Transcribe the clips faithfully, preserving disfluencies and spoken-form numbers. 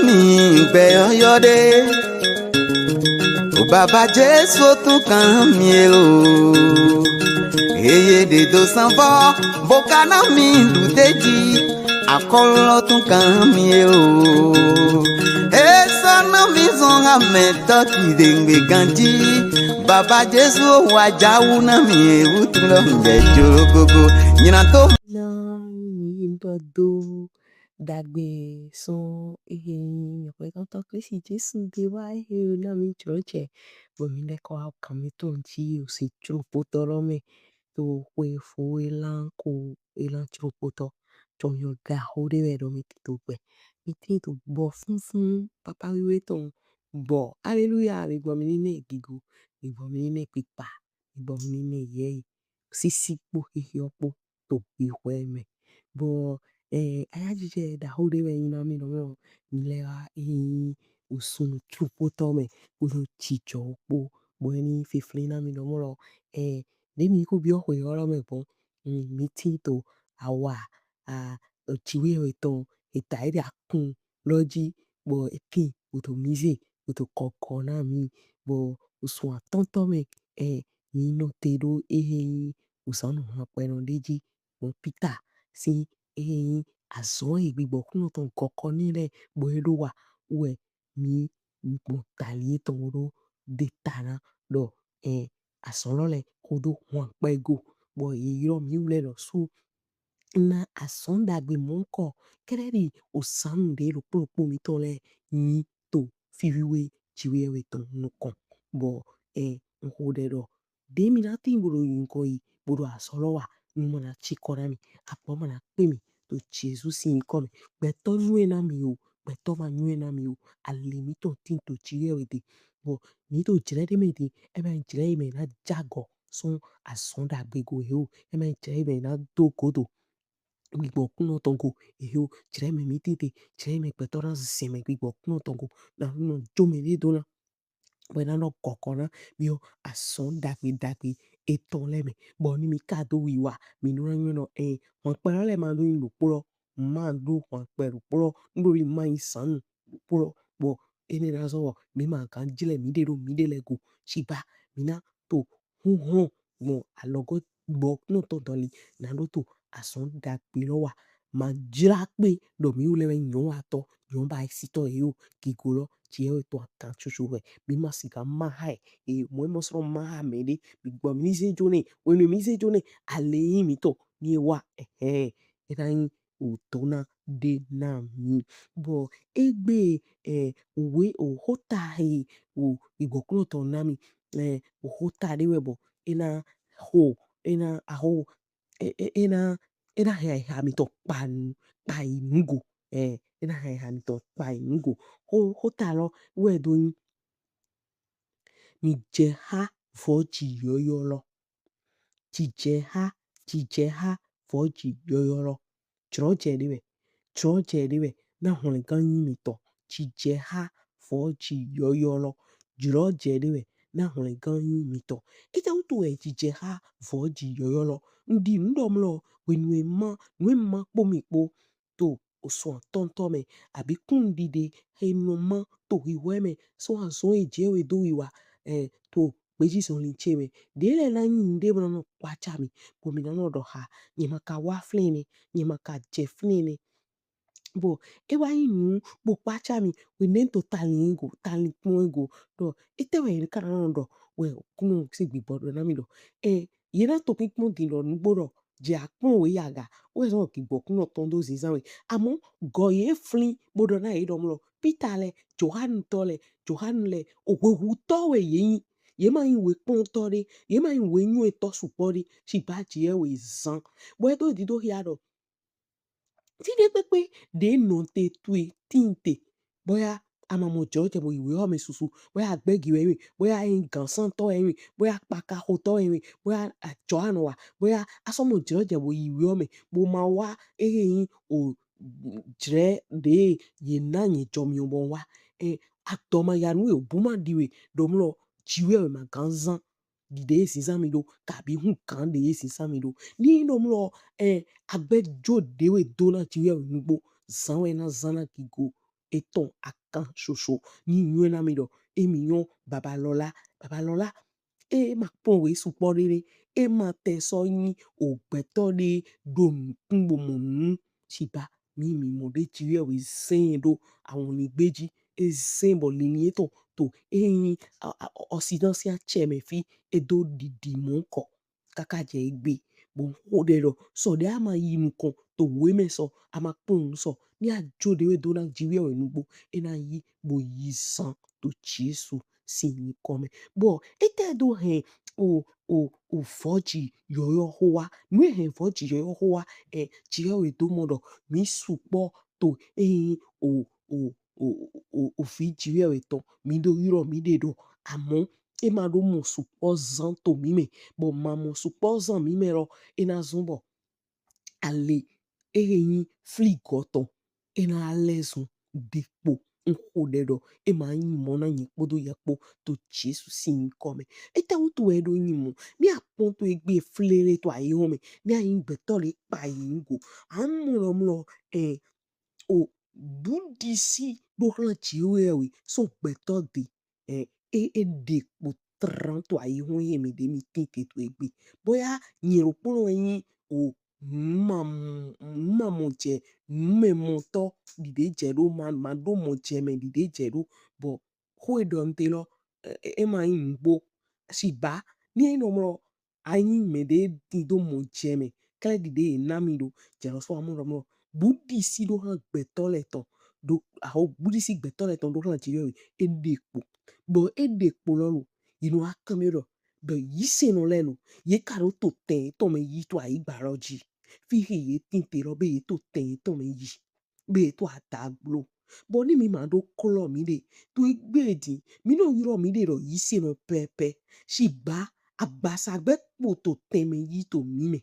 Mi gbɛ yɔyɔ ɖe. O baba Jesu tun kan mi e o. Eye ɖe do sanfɔ, bo ka na mi ɖu te ji. Akɔlɔ tun kan mi e o. Esɔ na mi zɔn ha mɛ tɔ ti de ngbe ganji. Baba Jesu wa jawu na mi e wutu lɔ mi jɛ jolo gogo. Nyina to. Na mi dɔ do dagbe sɔn ehe nyi nyɔkpɛtɔntɔ Kristi Jesu de wa ehe na mi jlo jɛ. Bɔ mi lɛ kɔ wa kan mi to ŋti o si jlo potɔ lɔ mɛ. To xwe fo elan ko elan jlo potɔ. Tsɔ nyɔ ga xo ɖe wɛ ɖɔ mi ti to gbɛ. Mi ti to gbɔ funfun papa wiwe tɔn. Bɔ, aleluya, mi gbɔ mi ni ne gigo. Mi gbɔ mi ni ne kpikpa. Mi gbɔ mi ni ne yɛyi. Sisi kpo xixi kpo. To xixɔɛ mɛ. Bɔ eh, ayajijɛ ɖaxo ɖe wɛ nyi na mi nɔ mɛ o. Mi lɛ wa eyi osun tupotɔ mɛ kpodo jijɔ kpo. Bɔ eni fifli na mi nɔ mɔ lɔ eh, ɖe mi ko biɔ xwe yɔ lɔ mɛ gbɔn. Mm, mi ti to awa a jiwe wɛ tɔn eta yi ɖe akun lɔ ji bɔ etin oto mize oto kɔkɔ na mi bɔ osun atɔntɔ mɛ eh, mi nɔ te ɖo ehe nyi ozan nɔ hlan kpɛnɔ ɖe ji gbɔn Pita sin ehe nyi azɔn e gbigbɔ kunɔ tɔn gɔkɔ ni lɛ bɔ e ɖo wa wɛ mi gbɔn tali etɔn ɖo de ta na ɖɔ eh, azɔn lɔ lɛ xodo hwan kpɛ go bɔ ye ylɔ mi wlɛ lɔ su na azɔn dagbe mɔnkɔ kɛɖɛ ɖi ozan ɖe ɖokpo ɖokpo mitɔn lɛ nyi to fiwiwe jiwe wɛ tɔn nukɔn bɔ eh, n xo ɖɛ ɖɔ ɖe mi na tin bo ɖo yinkɔ yi bo ɖo azɔn lɔ wa nu ma na cikɔ na mi akpɔ ma na kpe mi to Jesu sin yinkɔ mɛ gbɛtɔ nyuɛ na mi o gbɛtɔ ma nyuɛ na mi o ale mitɔn tin to jiwe wɛ de bɔ mi to jlɛ ɖe mɛ de e ma jlɛ yi mɛ na jagɔ sɔn azɔn dagbe go he o e ma jlɛ yi mɛ na do godo gbigbɔ kunɔ tɔn go ehe o jlɛ mɛ mi tete jlɛ mɛ gbɛtɔ na zɛn mɛ gbigbɔ kunɔ tɔn go na nɔ jo mɛ ɖe do na bɔ na nɔ kɔkɔ na biɔ azɔn dagbe dagbe etɔn lɛ mɛ bɔ ni mi ka do wiwa mi nɔ na nyɔ nɔ eh hwankpɛ lɔ lɛ ma do nyi ɖokpo lɔ ma do hwankpɛ ɖokpo lɔ n ɖo li ma nyi sanu ɖokpo lɔ bɔ ene na zɔn bɔ mi ma gan jlɛ mi ɖe ɖo mi ɖe lɛ go ci ba mi na to huhlɔn gbɔn alɔgɔ gbɔ nɔ tɔn dɔn li na ɖo to azɔn dagbe lɔ wa ma jla kpe ɖɔ mi wlɛ wɛ nyɔ wa tɔ nyɔ ba si tɔ ye o gigo lɔ ci ye to atan tsotso wɛ mi ma siga ma ha ye e mɔ e mɔ srɔ ma ha mɛ ɖe mi gbɔ mi ze jo nɛ wenu mi ze jo nɛ ale yi mi tɔ ni e wa ɛhɛn e na nyi o to na ɖe na mi bɔ egbe eh, owe o xota he o igbɔkunɔ tɔn na mi eh, o xota ɖe wɛ bɔ e na xo e na axo e e e na e na hɛn ayiha mitɔn kpa nu kpa yi nugo eh e na hɛn ayiha mitɔn kpa yi nugo xo xota lɔ wɛ do nyi mi jɛ xa vɔji yɔyɔ lɔ jijɛ xa jijɛ xa vɔji yɔyɔ lɔ jlɔjɛ ɖe wɛ jlɔjɛ ɖe wɛ na hwlɛngan nyi mitɔn jijɛ xa vɔji yɔyɔ lɔ jlɔjɛ ɖe wɛ na hwlɛngan nyi mitɔn etɛwutu wɛ jijɛ xa vɔji yɔyɔ lɔ n ɖi nu ɖɔ mlɔ hwenu e ma nu e ma kpo mi kpo to osun atɔntɔ mɛ abi kun ɖiɖe he nɔ ma to hwihwɛ mɛ sɔ azɔn e jɛ we do wiwa eh, to gbejizɔnlin ce mɛ ɖe lɛ na nyi nuɖe bɔ nɔ kpaca mi bɔ mi na nɔ ɖɔ xa nyɛ ma ka wa flɛn nɛ nyɛ ma ka jɛ flɛn nɛ bɔ e wa nyi nu bo kpaca mi wɛ nɛ to talin go talin kpɔn go ɖɔ etɛ wɛ yɛ ka na nɔ ɖɔ wɛ kunɔ si gbigbɔ ɖɔ na mi ɖɔ eh, yɛ na to kpikpɔn din ɖɔ nugbo ɖɔ jɛ akpɔn wɛ ya ga wɛ zɔn gbigbɔ kunɔ tɔn do zinzan wɛ amɔ gɔ yɛ flin bo ɖɔ na yɛ ɖɔ mlɔ Pita lɛ Johanu tɔ lɛ Johanu lɛ ohwehutɔ wɛ yɛ nyi yɛ ma nyi wɛ kpɔntɔ ɖe yɛ ma nyi wɛ nyi wɛ tɔ sukpɔ ɖe si ba jɛ wɛ zan bɔ e do dido xia ɖɔ Ti ɖe kpekpe ɖe nɔ te tue tin te bɔya a ma mɔ jlɔjɛ bo yi wɛ ɔ mɛ susu bɔya agbɛgi wɛ we bɔya e gan santɔ wɛ we bɔya kpakaxotɔ wɛ we bɔya ajɔ anɔ wa bɔya a sɔ mɔ jlɔjɛ bo yi wɛ ɔ mɛ bo ma wa ehe nyi o jlɛ ɖe ye na nyɛ jɔ mi bɔ wa e adɔ ma ya nu we o bu ma ɖi we ɖɔ mlɔ ji wɛ wɛ ma gan zan ɖiɖe ye zinzan mi ɖo kabi hun kan ɖe ye zinzan mi ɖo ni ɖɔ mlɔ ɛ agbɛjo ɖe we do na ji wɛ nugbo zan wɛ na zan na gigo etɔn akan soso. Ni nyɔɛ na mi ɖɔ emi nyɔ babalɔla, babalɔla e ma kpɔn we sukpɔ ɖeɖe, e ma tɛ sɔ nyi ogbɛtɔ ɖe ɖo nukun bo mɔ nu. Shigba mi mi mɔ ɖe ji wɛ we zɛn ɖo awɔnligbe ji, e zɛn bɔ linlin etɔn to e nyi Occident sin acɛ mɛ fi e do ɖiɖi mɔ kɔ kaka jɛ egbe. Bɔ n xo ɖɛ ɖɔ sɔ ɖe a ma yi nukɔn to we mɛ sɔ, a ma kpɔn nu sɔ, ni a jo ɖe we do na ji wɛ we nugbo, e na yi bo yi zan to Jesu sin nyikɔ mɛ. Bɔ etɛ do hɛn o o o vɔji yɔyɔ xo wa? Nu e hɛn vɔji yɔyɔ xo wa, ɛ, ji wɛ we do mɔ ɖɔ mi sukpɔ to e nyi o o o o o vi ji wɛ we tɔn, mi do ylɔ mi ɖe ɖɔ, amɔ e ma ɖo mɔ sukpɔ zan to mi mɛ, bɔ ma mɔ sukpɔ zan mi mɛ lɔ, e na zɔn bɔ ale e he nyi fligɔ tɔn e na lɛ zun ɖekpo. N xo ɖɛ ɖɔ e ma nyi mɔ na nyɛ kpodo yɛ kpo to Jesu sin nyikɔ mɛ. Etɛ wutu wɛ e ɖo nyi mɔ? Mi a kpɔn to egbe flele to ayihɔn mɛ, mi a nyi gbɛtɔ le kpa yi nugo. A mɔ lɔ mlɔ ɛ o budisi ɖo hlan ji wɛ we sɔ gbɛtɔ de ɛ e e ɖe kpo tran to ayihɔn ye mi ɖe mi tin te to egbe. Boya nyɛ ɖokpo nɔ nyi o nu ma mɔ jɛ nu mɛ mɔtɔ ɖiɖe jɛ ɖo ma ma ɖo mɔ jɛ mɛ ɖiɖe jɛ ɖo, bɔ xo e ɖɔ n te lɔ e ma nyi nugbo. Shigba ni e nɔ mlɔ a nyi mɛ ɖe tin do mɔ jɛ mɛ klɛ ɖiɖe ye na mi ɖo jɛ lɔ sɔ amɔ ɖɔ mlɔ budisi ɖo hlan gbɛtɔ lɛ tɔn ɖo aho budisi gbɛtɔ lɛ tɔn ɖo hlan ji wɛ e ɖe kpo. Bɔ e ɖe kpo lɔ lo yi nɔ wa kan mi ɖɔ bɔ yi se nɔ lɛ lo ye ka ɖo to tɛn etɔn mɛ yi to ayigba lɔ ji fi he ye tin te lɔ be ye to tɛn etɔn mɛ yi be ye to ada gblo. Bɔ ni mi ma ɖo klɔ mi ɖe to egbe din mi nɔ ylɔ mi ɖe ɖɔ yi se nɔ pɛpɛ. Shigba agbasa gbɛ kpo to tɛn mɛ yi to mi mɛ.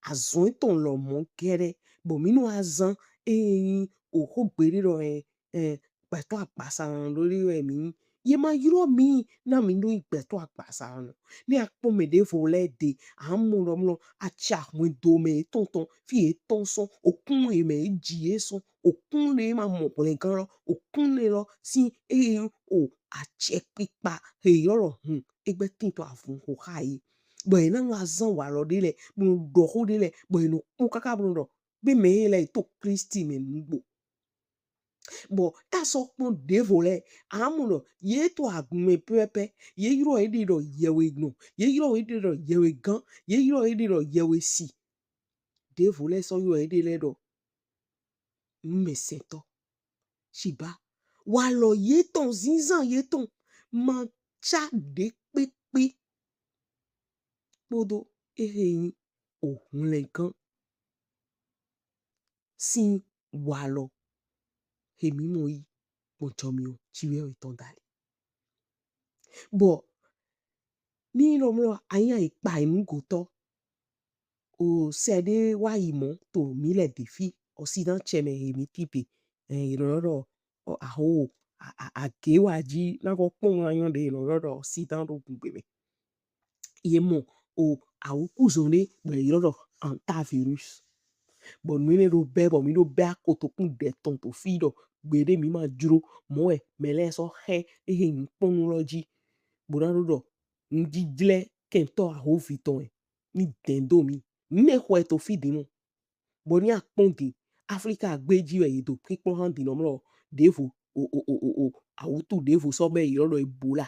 Azɔn etɔn lɔ mɔ gɛɖɛ bɔ mi nɔ azan e nyi o xo gbe ɖe ɖɔ ɛ ɛ gbɛtɔ agbasa ɖo ɖe wɛ mi nyi. Ye ma ylɔ mi na mi ɖo nyi gbɛtɔ agbasa nɔ. Ni a kpɔn mɛ ɖevo lɛ de a mɔ ɖɔ mlɔ aca hwɛndo mɛ etɔn tɔn fi etɔn sɔn okun e mɛ e ji e sɔn okun ɖe ma mɔ hwlɛngan lɔ okun ɖe lɔ sin e o acɛkpikpa he ylɔ lɔ hun e gbɛ tin to avun ho xa ye. Bɔ ye na nɔ azan walɔ ɖe lɛ bɔ nɔ ɖɔ xo ɖe lɛ bɔ ye nɔ kpɔn kaka bɔ nɔ ɖɔ be mɛ he lɛ to Klisti mɛ nugbo. Bɔ e sɔ kpɔn ɖevo lɛ a mɔ ɖɔ ye to agun mɛ pɛpɛ ye ylɔ ye ɖe ɖɔ yɛwe nɔ ye ylɔ ye ɖe ɖɔ yɛwe gan ye ylɔ ye ɖe ɖɔ yɛwe si. Ɖevo lɛ sɔ ylɔ ye ɖe lɛ ɖɔ numɛsɛntɔ. Shigba walɔ yetɔn zinzan yetɔn ma ca ɖe kpekpe kpodo ehe nyi ohwlɛngan sin walɔ he mi mɔ yi gbɔn jɔ mi o ji wɛ etɔn dali. Bɔ ni nɔ mlɔ anyi ayi kpa enu gotɔ o sɛ ɖe wa yi mɔ to mi lɛ defi Occident cɛ mɛ he mi tin te ɛ yi nɔ ɖɔ aho age wa ji na kɔ kpɔn wa nyɔ ɖe yi nɔ ɖɔ Occident ɖo gungbe mɛ. Ye mɔ o awukuzɔn ɖe bɔ ye ylɔ ɖɔ hantavirus. Bɔ nu enɛ ɖo bɛ bɔ mi ɖo bɛ akotokun ɖe tɔn to fi ɖɔ gbeɖe mi ma jlo mɔ wɛ mɛ lɛ sɔ xɛ ehe nukpɔnu lɔ ji bo na ɖo ɖɔ nujijlɛ kɛntɔ ahovi tɔn wɛ ni dɛn do mi. Nɛ xɔɛ to fi din mɔ. Bɔ ni akpɔn din Afrika gbeji wɛ ye do kpikpɔn han din nɔ mlɔ ɖevo o o o o o awutu ɖevo sɔ bɛ ye ylɔ ɖɔ Ebola.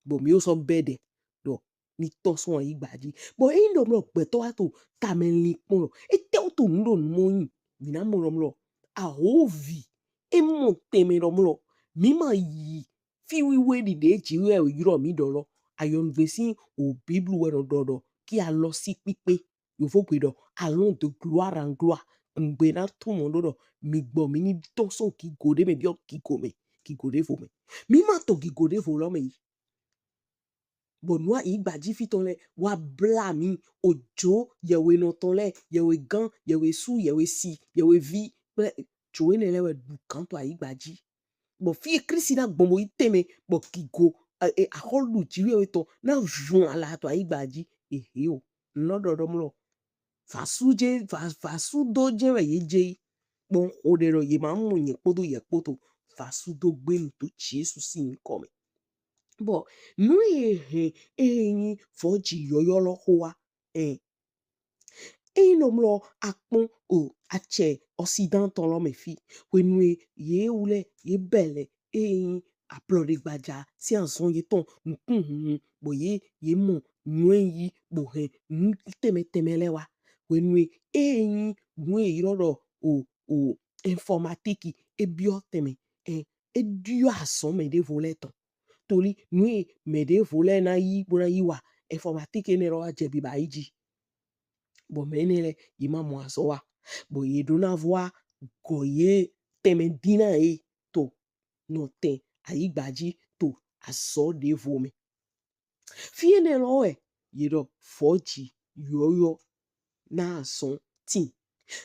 Bɔ mi wo sɔ bɛ ɖɛ ɖɔ ni tɔn sɔn ayigba ji. Bɔ eyin ɖɔ mlɔ gbɛtɔ wa to tamɛ lin kpɔn lɔ etɛ wo to nu ɖo nu mɔ nyi mi na mɔ ɖɔ mlɔ ahovi e mɔ tɛnmɛ ɖɔ mlɔ mi ma yi fi wiwe ɖiɖe ji wɛ ylɔ mi ɖɔ lɔ ayɔnugbe sin o Biblu wɛ nɔ ɖɔ ɖɔ ki alɔ si kpikpe yovo gbe ɖɔ allant de gloire en gloire. Ngbe na to mɔ ɖo ɖɔ mi gbɔ mi ni tɔn sɔn gigo ɖe mɛ biɔ gigo mɛ gigo ɖevo mɛ mi ma to gigo ɖevo lɔ mɛ yi. Bɔ nu ayigba ji fi tɔn lɛ wa bla mi ojo yɛwe nɔ tɔn lɛ yɛwe gan yɛwe su yɛwe si yɛwe vi kple jo enɛ lɛ wɛ ɖu gan to ayigba ji. Bɔ fi Klisti na gbɔn bo yi tɛnmɛ bɔ gigo axɔlu ji wɛ tɔn na vun ala to ayigba ji ehe o nɔ ɖɔɖɔ mlɔ vasu je vasu do je wɛ ye je yi. kpɔn xo ɖe ɖɔ ye ma mɔ nyɛ kpodo yɛ kpodo vasudo gbenu to Jesu sin nyikɔ mɛ. Bɔ nu ye hɛn e nyi vɔji yɔyɔ lɔ xo wa, ɛn, eyin nɔ mlɔ akpɔn o acɛ Occident tɔn lɔ mɛ fi, hwenu ye ye wlɛ ye bɛlɛ e nyi ablɔɖe gbaja sin azɔn yetɔn nukun hunhun bɔ ye ye mɔ nyɔɛ yi bo hɛn nu tɛnmɛ tɛnmɛ lɛ wa. Hwenu ye e nyi nu ye ylɔ ɖɔ o o informatique e biɔ tɛnmɛ, ɛn, e ɖiɔ azɔn mɛ ɖevo lɛ tɔn. Toli nu ye mɛ ɖevo lɛ na yi bo na yi wa, informatique enɛ lɔ wa jɛ biba yi ji. Bɔ mɛ enɛ lɛ ye ma mɔ azɔn wa. Bɔ ye ɖo na vɔ wa gɔ ye tɛnmɛ din na ye to nɔtɛn ayigba ji to azɔn ɖevo mɛ. Fi enɛ lɔ wɛ ye ɖɔ vɔji yɔyɔ na azɔn tin.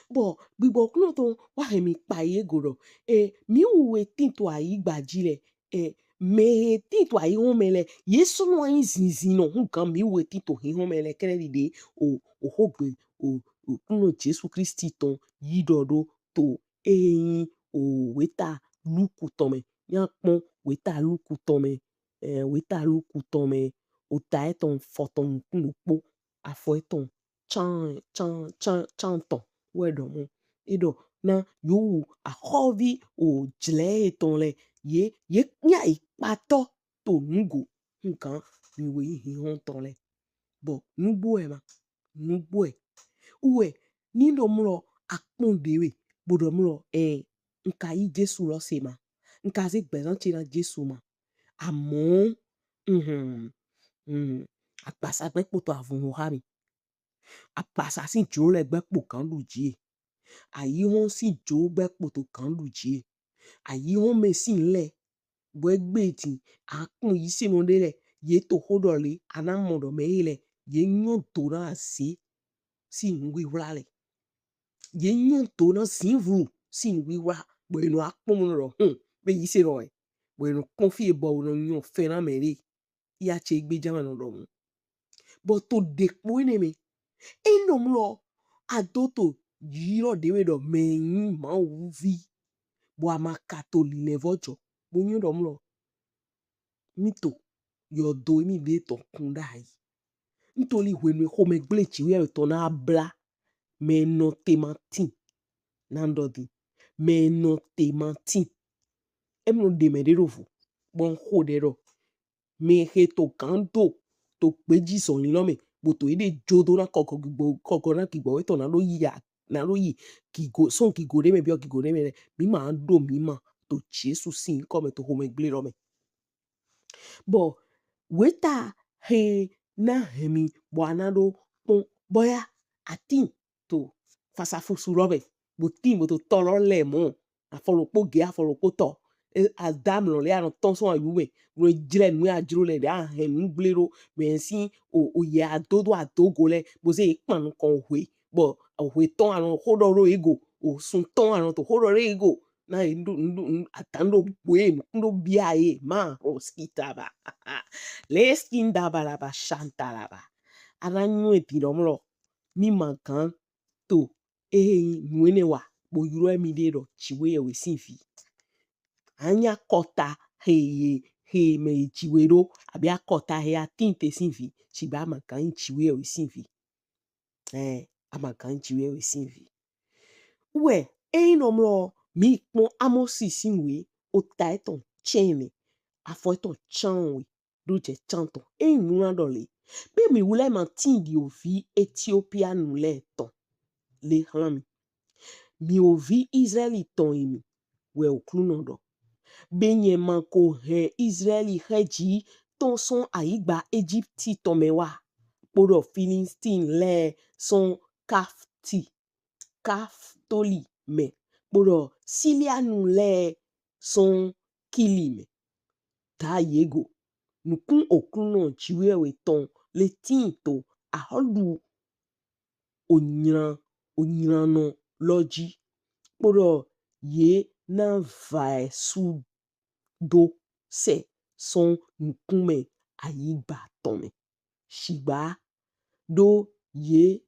Bɔ gbigbɔ Oklunɔ tɔn wa hɛn mi kpa ye go ɖɔ, e, mi wu we tin to ayigba ji lɛ, e, mɛ he tin to ayihɔn mɛ lɛ, ye sɔ nɔ nyi zinzin nɔ hugan mi wu we tin to hinhɔn mɛ lɛ kɛɖɛ ɖiɖe o o xogbe o Oklunɔ Jesu Klisti tɔn yi ɖɔ ɖo to e nyi o weta Luku tɔn mɛ. Nya kpɔn weta Luku tɔn mɛ, ɛ, weta Luku tɔn mɛ, ota etɔn fɔtɔn nukun ɖokpo, afɔ etɔn can can can can tɔn wɛ ɖɔ mɔ. E ɖɔ na yo wu axɔvi o jlɛ etɔn lɛ ye ye nya yi kpatɔ to nugo hugan mi we yi hinhɔn tɔn lɛ. Bɔ nugbo ɛ ma nugbo ɛ. Uwɛ ni ɖɔ mlɔ akpɔn ɖe we bo ɖɔ mlɔ, ɛ, n ka yi Jesu lɔ se ma, n ka ze gbɛzan ce na Jesu ma. Amɔ, mhm, mhm, agbasa gbɛ kpoto avun ho ha mi. Agbasa sin jo lɛ gbɛ kpo kan ɖu ji e. Ayihɔn sin jo gbɛ kpoto kan ɖu ji e. Ayihɔn mɛ sin lɛ bɔ egbe din akpɔn yisenɔ ɖe lɛ ye to xo ɖɔ le a na mɔ ɖɔ mɛ ye lɛ ye nyɔ do na aze sin nuwiwla lɛ. Ye nyɔ do na zinvlu sin nuwiwla bɔ ye nɔ akpɔn mɔ ɖɔ hun be yisenɔ wɛ bɔ ye nɔ kpɔn fi e bɔ wo nɔ nyɔ fɛn na mɛ ɖe. Ya ce gbe jama nɔ ɖɔ mu. Bɔ to ɖekpo enɛ mɛ, e nɔ mlɔ ado to ylɔ ɖe we ɖɔ mɛ nyi Mawu vi, bɔ a ma ka to lilɛ vɔ jɔ bo nyɔ ɖɔ mlɔ mi to yɔdo mi ɖe tɔn kun ɖayi. Ntoli hwenu e xomɛ gble ci wɛ tɔn na bla mɛ nɔ te ma tin. Na n ɖɔ din, mɛ nɔ te ma tin. E mlɔ ɖe mɛ ɖe ɖo vo bɔ n xo ɖɛ ɖɔ mɛ he to gan do to gbeji zɔnlin lɔ mɛ bo to eɖe jo do na kɔgɔ gigbo kɔgɔ na gigbo wɛ tɔn na ɖo yi ya na ɖo yi gigo sɔn gigo ɖe mɛ biɔ gigo ɖe mɛ lɛ mi ma ɖo mi ma to Jesu sin nyikɔ mɛ to xomɛ gble lɔ mɛ. Bɔ weta he na hɛn mi bɔ a na ɖo kpɔn bɔya a tin to fasafusu lɔ mɛ bo tin bo to tɔ lɔ lɛ mɔ afɔ ɖokpo ge afɔ ɖokpo tɔ. E, a da mlɔ lɛ a nɔ tɔn sɔn ayu mɛ nɔ jlɛ nu a jlo lɛ ɖe a hɛn nu gble ɖo mɛ sin o o yɛ a do do a do go lɛ bo ze e kpan nukɔn o hwe bɔ o hwe tɔn a nɔ xo ɖɔ ɖo e go o sun tɔn a nɔ to xo ɖɔ ɖo e go na ye ndo ndo adan ɖo gbo ye nukun ɖo bia ye ma ro skita ba le skinda ba la ba shanta la ba a na nyɔ e din ɖɔ mlɔ mi ma gan to ehe nyi nu enɛ wa bo ylɔ mi ɖe ɖɔ jiwe yɛ we sin vi. A nya kɔta he ye he mɛ ye jiwe ɖo abi akɔta he a tin te sin vi. Sigba a ma gan nyi jiwe yɛ we sin vi. Ɛ, a ma gan nyi jiwe yɛ we sin vi. Wɛ eyin nɔ mlɔ mi kpɔn Amɔsi sin we ota etɔn cɛnɛ afɔ etɔn can we ɖo jɛ can tɔn. Eyin nu na ɖɔ le be mi wlɛ ma tin ɖi ovi Etiopia nu lɛ tɔn le hlan mi. Mi ovi Izraɛli tɔn yi mi wɛ Oklunɔ ɖɔ. Be nyɛ ma ko hɛn Izraɛli xɛji tɔn sɔn ayigba Ejipti tɔn mɛ wa kpoɖɔ Filistin lɛ sɔn Kafti Kaftoli mɛ kpoɖɔ Silianu lɛ sɔn Kili mɛ. Da ye go. Nukun Oklunɔ jiwe yɛ we tɔn le tin to ahɔlu onylan onylanɔ lɔ ji kpoɖɔ ye na va ɛ su do sɛ sɔn nukunmɛ ayigba tɔn mɛ. Shigba ɖo ye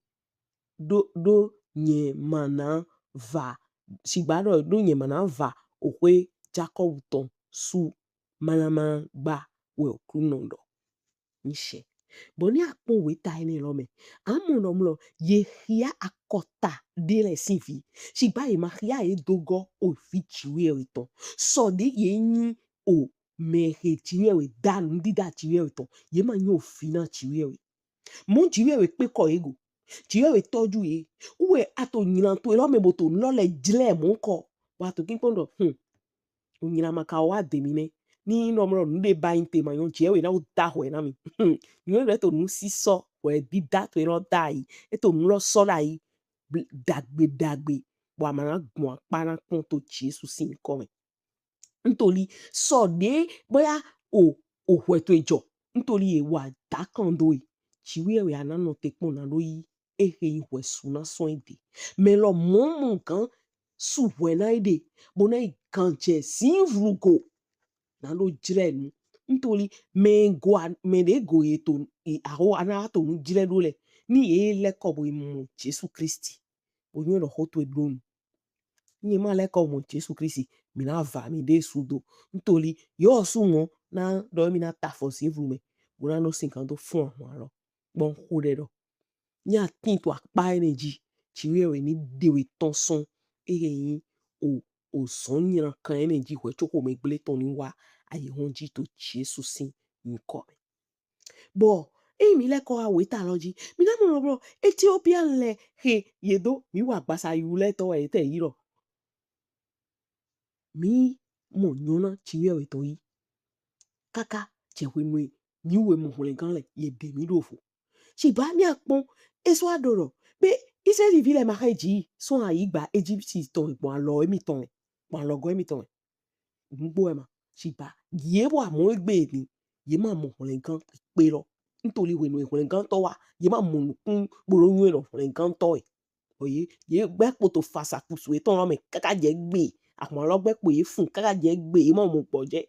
ɖo ɖo nyɛ ma na va Sigba ɖɔ ɖo nyɛ ma na va oxwe Jakɔbu tɔn su malamala gba wɛ Oklunɔ ɖɔ. Nishɛ. Bɔ ni akpɔn weta enɛ lɔ mɛ, amɔ nɔ mlɔ ye xia akɔta ɖe lɛ sin vi. Sigba ye ma xia ye do gɔ o vi Jiwheyɛwhe tɔn. Sɔ ɖe ye nyi o mɛ he Jiwheyɛwhe da nudida Jiwheyɛwhe tɔn. Ye ma nyi o vi na Jiwheyɛwhe. Mɔ Jiwheyɛwhe kpe kɔ ye go. Jiwheyɛwhe tɔju ye. Uwɛ a to nylan to elɔ mɛ bo to nu lɔ lɛ jlɛ mɔ kɔ. Wa to kinkpɔn ɖɔ, hmm. O nylan ma ka wa de mi nɛ. Ni nɔ mlɔ nu ɖe ba yin te ma nyɔ Jiwheyɛwhe na o da hwɛ na mi. Hmm. Nyɔ ɖe to nu sisɔ hwɛ dida to elɔ da yi. E to nu lɔ sɔ da yi. Dagbe dagbe. Bɔ a ma na gbɔn akpa na kpɔn to Jesu sin nyikɔ mɛ. Ntoli sɔ ɖe boya o o hwɛ to ejɔ. Ntoli ye wa da kan do e. Jiwheyɛwhe a na nɔ te kpɔn na ɖo yi ehe yi hwɛ su na sɔn e de. Mɛ lɔ mɔ mɔ gan su hwɛ na e de. Bo na yi gan jɛ sin vlugo. Na ɖo jlɛ nu. Ntoli mɛ go a mɛ ɖe go ye to aho a na to nu jlɛ ɖo lɛ. Ni ye lɛ kɔ bo yi mɔ Jesu Kristi. Bo nyɔ ɖɔ xo to e ɖo nu. Nye ma lɛ kɔ mɔ Jesu Kristi, mi na va mi ɖe su do. Ntoli yɔ su mɔ na ɖɔ mi na ta fɔ sin vlu mɛ. Bo na nɔ sin kan do fun ahun alɔ. Gbɔn xo ɖe ɖɔ. Nya tin to akpa enɛ ji. Jiwheyɛwhe ni ɖe we tɔn sɔn. Ehe yin o o zɔn nylan kan enɛ ji hwɛ co xomɛ gble tɔn ni wa ayi hɔn ji to Jesu sin nyikɔ mɛ. Bɔ eyin mi lɛ kɔ wa weta lɔ ji, mi na mɔ lɔ blɔ Etiopia lɛ he ye do mi wa agbasa yu lɛ tɔ wɛ ye tɛ yi lɔ. Mi mɔ nyɔna Jiwheyɛwhe tɔn yi. Kaka jɛ hwenu e mi wɛ mɔ hwlɛngan lɛ ye ɖe mi ɖo vo. Sigba ni akpɔn e sɔ wa ɖɔ ɖɔ be Islaɛli vi lɛ ma xɛ ji sɔn ayigba Egipti tɔn gbɔn alɔ emitɔn mɛ, gbɔn alɔgɔ emitɔn mɛ. Nugbo wɛ ma. Sigba ye wa mɔ egbe ni ye ma mɔ hwlɛngan kpe lɔ. Ntoli hwenu e hwlɛngan tɔ wa ye ma mɔ nukun bolo nyɔ lɔ hwlɛngan tɔ e. Oye ye gbɛ kpoto fasa kusu etɔn lɔ mɛ kaka jɛ gbe. Ahun alɔ gbɛ kpo ye fun kaka jɛ gbe ye ma mɔ gbɔjɛ.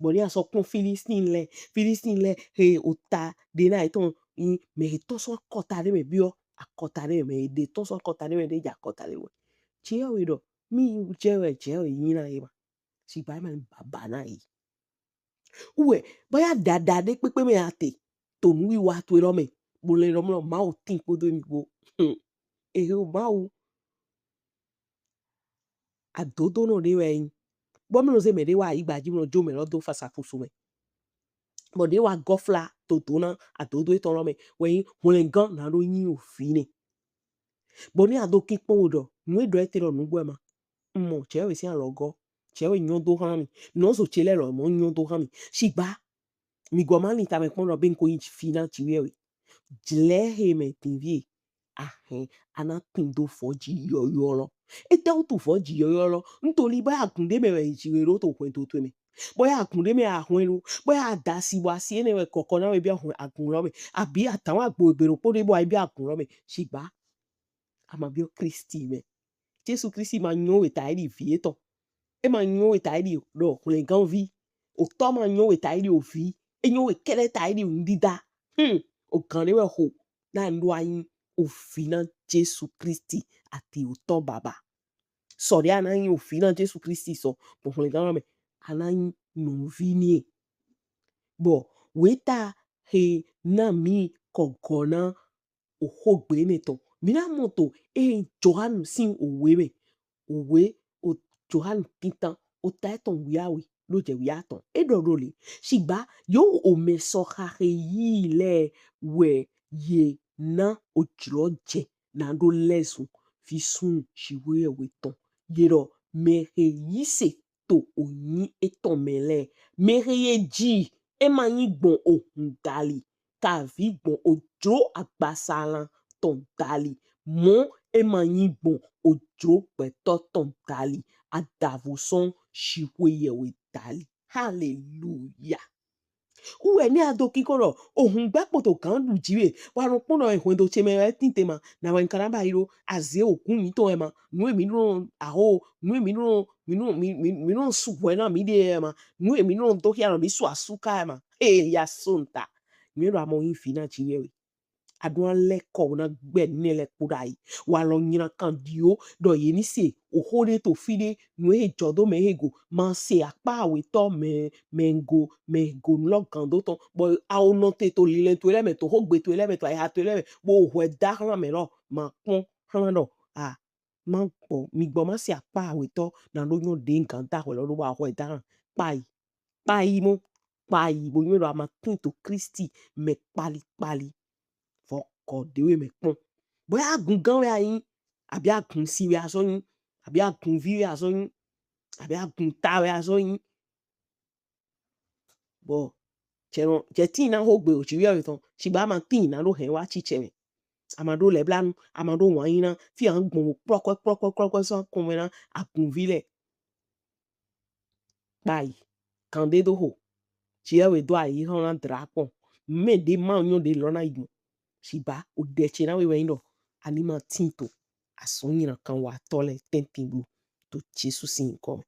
Bɔ ni a sɔ kpɔn Filistin lɛ, Filistin lɛ he ota ɖe na etɔn yin mɛ he tɔn sɔn akɔta ɖe mɛ biɔ akɔta ɖe mɛ, mɛ he ɖe tɔn sɔn akɔta ɖe mɛ ɖe jɛ akɔta ɖe mɛ. Jiwheyɛwhe ɖɔ mi jɛ wɛ jɛ wɛ yin na ye ma. Sigba ma baba na ye. Uwɛ boya ɖaɖa ɖe kpekpe mɛ a te to nuwiwa towe lɔ mɛ. Bo lɛ lɔ mlɔ Mawu tin kpodo mi kpo. Hmm. Ehe o Mawu. Adodonɔ ɖe wɛ yin. Bɔ mi nɔ ze mɛ ɖe wa ayigba ji mlɔ jo mɛ lɔ do fasa kusu mɛ. Bɔ ɖe wa gɔfla to do na adodo etɔn lɔ mɛ wɛ yin hwlɛngan na ɖo yin ovi nɛ. Bɔ ni a do kinkpɔn wo ɖɔ nu e ɖɔ e te lɔ nugbo wɛ ma. Mɔ Jiwheyɛwhe sin alɔgɔ, Jiwheyɛwhe nyɔ do hlan mi. Nɔzo ce lɛ lɔ mɔ nyɔ do hlan mi. Sigba mi gɔ ma lin tamɛ kpɔn ɖɔ be n ko yin vi na Jiwheyɛwhe. Jlɛ he mɛ din vi e. Ahɛn a na tin do vɔji yɔyɔ lɔ. Etɛwutu vɔji yɔyɔ lɔ? Ntoli boya agun ɖe mɛ wɛ Jiwheyɛwhe ɖo to hwɛndo towe mɛ. Boya agun ɖe mɛ a hwɛn ɖo. Boya adasi bɔ asi enɛ wɛ kɔkɔ na we bi ahun agun lɔ mɛ. Abi atan wa gbo egbe ɖokpo ɖe bɔ a yi bi agun lɔ mɛ. Sigba a ma biɔ Klisti mɛ. Jesu Klisti ma nyɔ we ta e ɖi vi etɔn. E ma nyɔ we ta e ɖi ɖɔ hwlɛngan vi. Otɔ ma nyɔ we ta e ɖi ovi. E nyɔ we kɛɖɛ ta e ɖi nudida. Hmm. Ogan ɖe wɛ xo na n ɖo a yin ovi na Jesu Klisti ati otɔ baba. Sɔ ɖe a na yin ovi na Jesu Klisti sɔ gbɔn hwlɛngan lɔ mɛ a na yin nɔvi ni e. Bɔ weta he na mi kɔgɔ na oxogbe enɛ tɔn. Mi na mɔ to e Johanu sin owe mɛ. Owe o Johanu tintan ota etɔn wiawe ɖo jɛ wiatɔn. E ɖɔ ɖo le. Sigba yo omɛ sɔha he yi lɛ wɛ ye na ojlɔ jɛ na ɖo lɛzun vi sunnu Jiwheyɛwhe tɔn. Ye ɖɔ mɛ he yi se to oyin etɔn mɛ lɛ. Mɛ he ye ji e ma yin gbɔn ohun dali, kavi gbɔn ojlo agbasalan tɔn dali, mɔ e ma yin gbɔn ojlo gbɛtɔ tɔn dali, adavo sɔn Jiwheyɛwhe dali. Haleluya! Uwɛ ni a do kinkɔn ɖɔ ohun gbɛ kpoto gan ɖu ji we, wa nɔ kpɔn ɖɔ hwɛndo ce mɛ wɛ tin te ma, na wɛ n ka na ba yi ɖo, aze ogun mitɔn wɛ ma, nu e mi nɔ aho, nu e mi nɔ mi nɔ mi mi mi nɔ suhwɛ na mi ɖe wɛ ma, nu e mi nɔ do xia nɔ mi su asu ka wɛ ma. He ya so n ta. Nyɛ ɖo amɔ yin vi na Jiwheyɛwhe. a ɖo na lɛkɔ bo na gbɛ nɛ lɛ kpo ɖayi. Walɔ nyina kan ɖi wo ɖɔ ye ni se oxo ɖe to fi ɖe, nu he jɔ do mɛ he go, ma se akpa awetɔ mɛ, mɛ go, mɛ go nu lɔ gan do tɔn, bɔ awo nɔ te to lilɛ towe lɛ mɛ, to xogbe towe lɛ mɛ, to ayiha towe lɛ mɛ, bo hwɛ da xlan mɛ lɔ, ma kpɔn xlan ɖɔ a ma gbɔ, mi gbɔ ma se akpa awetɔ na ɖo nyɔ ɖe gan da hwɛ lɔ ɖo ba hwɛ da xlan kpayi. Kpayi mɔ, kpayi bo nyɔ ɖɔ a ma tin to Klisti mɛ kpali kpali. Vɔ kɔ ɖewe mɛ kpɔn. Bɔ ya gun gan wɛ a nyi, abi agun si wɛ a sɔ nyi, abi agun vi wɛ a sɔ nyi, abi agun ta wɛ a sɔ nyi. Bɔ cɛ nɔ cɛ tin na xogbe o ci wiawe tɔn, ci ba ma tin na ɖo hɛn wa ci cɛ mɛ. A ma ɖo lɛblanu, a ma ɖo wanyina, fi a gbɔn wo kplɔkɔɛ kplɔkɔɛ kplɔkɔɛ sɔ kɔn mɛ na agunvi lɛ. Kpayi, kan ɖe do xo. Ci yɛ we do ayi xɔ na dra kpɔn. Mɛ ɖe ma nyɔ ɖe lɔ na yi mɔ. Ci ba o ɖɛ ce na we wɛ nyi ɖɔ a ni ma tin to azɔn nyina kan wa tɔ lɛ tɛntin blo to Jesu sin nyikɔ mɛ.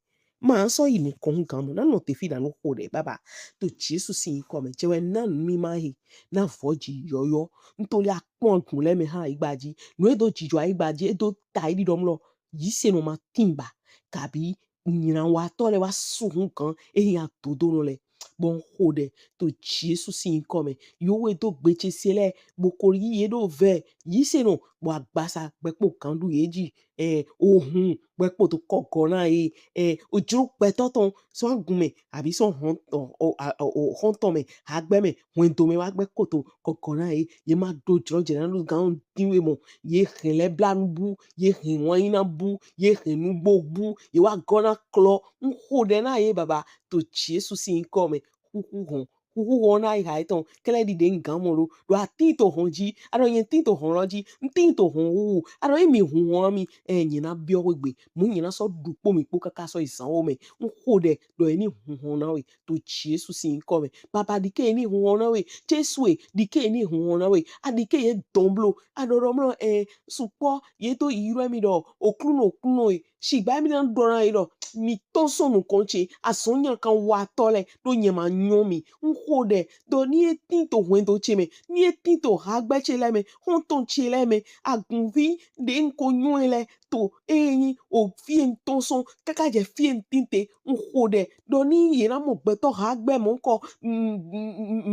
Ma sɔ yi nukɔn gan mɔ, na nɔ te fi na nu xo ɖɛ baba to Jesu sin nyikɔ mɛ. Cɛ wɛ na nu mi ma he na vɔ ji yɔyɔ. Ntoli akpɔn agun lɛ mɛ ha ayigba ji. Nu e do jijɔ ayigba ji, e do ta yi ɖiɖɔ mlɔ. Yi se nɔ ma tin ba kabi nyina wa tɔ lɛ wa su hun gan e ya dodo nɔ lɛ. Bɔ n xo ɖɛ to Jesu sin nyikɔ mɛ. Yo we do gbe ce se lɛ bo ko yi ye ɖo vɛ yi se nɔ bɔ agbasa gbɛkpo gan ɖu ye ji. Ɛ ohun gbɛkpo to kɔgɔ na ye. Ɛ ojlo gbɛtɔ tɔn sɔ agun mɛ abi sɔ hɔn ɔ ɔ a- ɔ ɔ hɔntɔn mɛ agbɛ mɛ hwɛndo mɛ wa gbɛ koto kɔgɔ na ye. Ye ma ɖo jlo jɛ na ɖo gan din we mɔ. Ye hɛn lɛblanu bu, ye hɛn wanyina bu, ye hɛn nugbo bu, ye wa gɔ na klɔ. N xo ɖɛ na ye baba to Jesu sin nyikɔ mɛ. Xuxu hɔn, xuxu hɔn na ayiha etɔn, kɛlɛ ɖi ɖe n gan mɔ ɖo. Ɖo a tin to hɔn ji, a ɖɔ nyɛ tin to hɔn lɔ ji, n tin to hɔn xuxu, a ɖɔ emi hun hɔn na mi, ɛ nyɛ na biɔ xwegbe, mu nyɛ na sɔ ɖu kpo mi kpo kaka sɔ yi zanwo mɛ. N xo ɖɛ ɖɔ ye ni hun hɔn na we to Jesu sin nyikɔ mɛ. Baba ɖike ye ni hun hɔn na we, Jesu e, ɖike ye ni hun hɔn na we, a ɖike ye dɔn blo, a ɖɔ ɖɔ mlɔ ɛ sukpɔ ye to yi ɖɔ mi ɖɔ Oklunɔ Oklunɔ e, Shigba mi na ɖɔ na ye ɖɔ mi tɔn sɔn nukɔn ce, azɔn nyina kan wa tɔ lɛ ɖo nyɛ ma nyɔ mi. N xo ɖɛ ɖɔ ni e tin to hwɛndo ce mɛ, ni e tin to hagbɛ ce lɛ mɛ, hɔntɔn ce lɛ mɛ, agunvi ɖe n ko nyɔ e lɛ to e nyi o fie n tɔn sɔn kaka jɛ fie n tin te. N xo ɖɛ ɖɔ ni ye na mɔ gbɛtɔ hagbɛ mɔ kɔ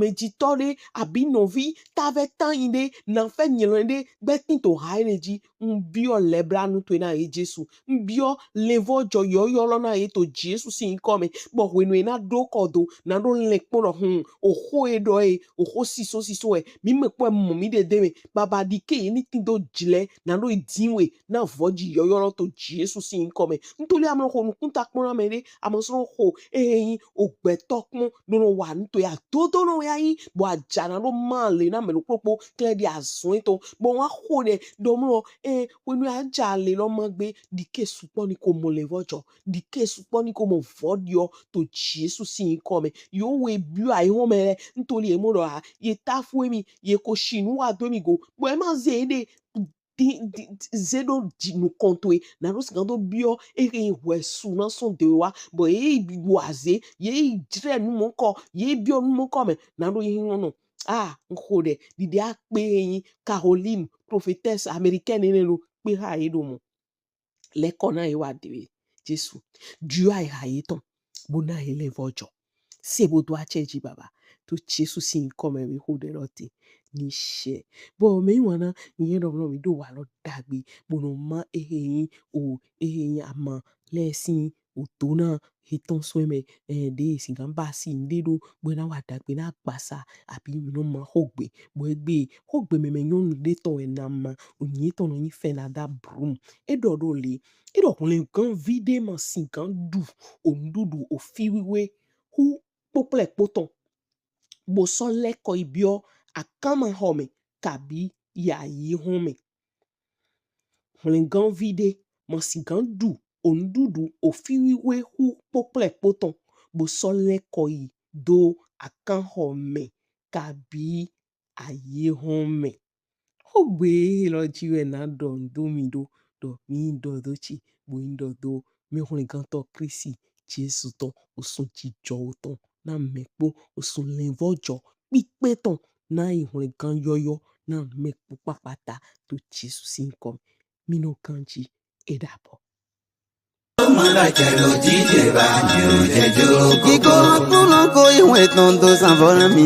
mɛjitɔ ɖe abi nɔvi tavɛ tanyi ɖe nafɛ nyɛlɔn ɖe gbɛ tin to ha enɛ ji. N biɔ lɛblanu towe na ye Jesu. N biɔ lɛnvɔjɔ yɔyɔ lɔ na ye to Jesu sin nyikɔ mɛ. Bɔ hwenu e na ɖo kɔ do na ɖo lɛn kpɔn ɖɔ hun oxo e ɖɔ e oxo siso siso wɛ mi mɛ kpɔ mɔ mi ɖe de mɛ. Baba ɖike ye ni tin do jlɛ na ɖo yi din we na vɔji yɔyɔ lɔ to Jesu sin nyikɔ mɛ. N to li a ma xo nukunta kpɔn na mɛ ɖe, a ma sɔ xo ehe nyi ogbɛtɔ kpɔn ɖo nɔ wa nu to ya dodo nɔ ya yi bɔ a ja na ɖo ma le na mɛ ɖokpokpo klɛ ɖi azɔn etɔn bɔ wa xo ɖɛ ɖɔ mlɔ e hwenu a ja le lɔ ma gbe ɖike sukpɔ ni ko mɔ lɛnvɔjɔ ɖike sukpɔ ni ko mɔ vɔɖiɔ to Jesu sin nyikɔ mɛ. Yo we biɔ ayi hɔn mɛ lɛ n to li e mɔ ɖɔ a ye ta fu emi ye ko shi nu wa do emi go bɔ e ma ze ɖe di di di- ze ɖo di nukɔn towe na ɖo sigan do biɔ ehe yi hwɛ su na sɔn de wa bɔ ye yi ɖu aze ye yi jrɛ nu mɔ kɔ ye yi biɔ nu mɔ kɔ mɛ na ɖo yi hɔn nɔ. Ah, n xo ɖɛ ɖiɖi akpe yi Caroline prophétesse américaine ne ɖo kpe ha ye ɖo mɔ. Lɛkɔ na ye wa de we Jesu. Diɔ ayi ha ye tɔn bo na ye lɛnvɔjɔ. Se bo do acɛ ji baba to Jesu sin nyikɔ mɛ mi xo ɖɛ lɔ te ni shɛ. Bɔ mɛ yi wana ni yɛ ɖɔ mlɔ mi ɖo wa lɔ dagbe bo nɔ ma ehe nyi o ehe nyi ama lɛ sin o do na he tɔn sɔ mɛ ɛ ɖe sigan ba si n ɖe ɖo bo na wa dagbe na agbasa abi mi nɔ ma xogbe bo egbe xogbe mɛ mɛ nyɔnu ɖe tɔn wɛ na ma o nyi tɔn nɔ nyi Fernanda Brum e ɖɔ ɖo le e ɖɔ hwlɛngan vi ɖe ma sigan ɖu o nuɖuɖu o fi wiwe hu kpokplɛ kpotɔn bo sɔ lɛkɔ yi biɔ akanma xɔ mɛ kabi yayi hɔn mɛ. Hwlɛngan vi ɖe ma sigan ɖu o nuɖuɖu o fi wiwe hu kpokplɛ kpotɔn bo sɔ lɛkɔ yi do akanxɔ mɛ kabi ayi hɔn mɛ. Xogbe lɔ ji wɛ na ɖɔ n do mi ɖo ɖɔ mi ɖɔ do ci bo n ɖɔ do mi hwlɛngantɔ Klisti Jesu tɔn osun jijɔwo tɔn na mɛ kpo osun lɛnvɔjɔ kpikpe tɔn na yi hwlɛngan yɔyɔ na mɛ kpokpakpata to Jesu sin nyikɔ mɛ. Mi nɔ ganji, e dabɔ. Kíkó kúlọ̀ kó ìwé tó ń tó sanfọ́lá mi.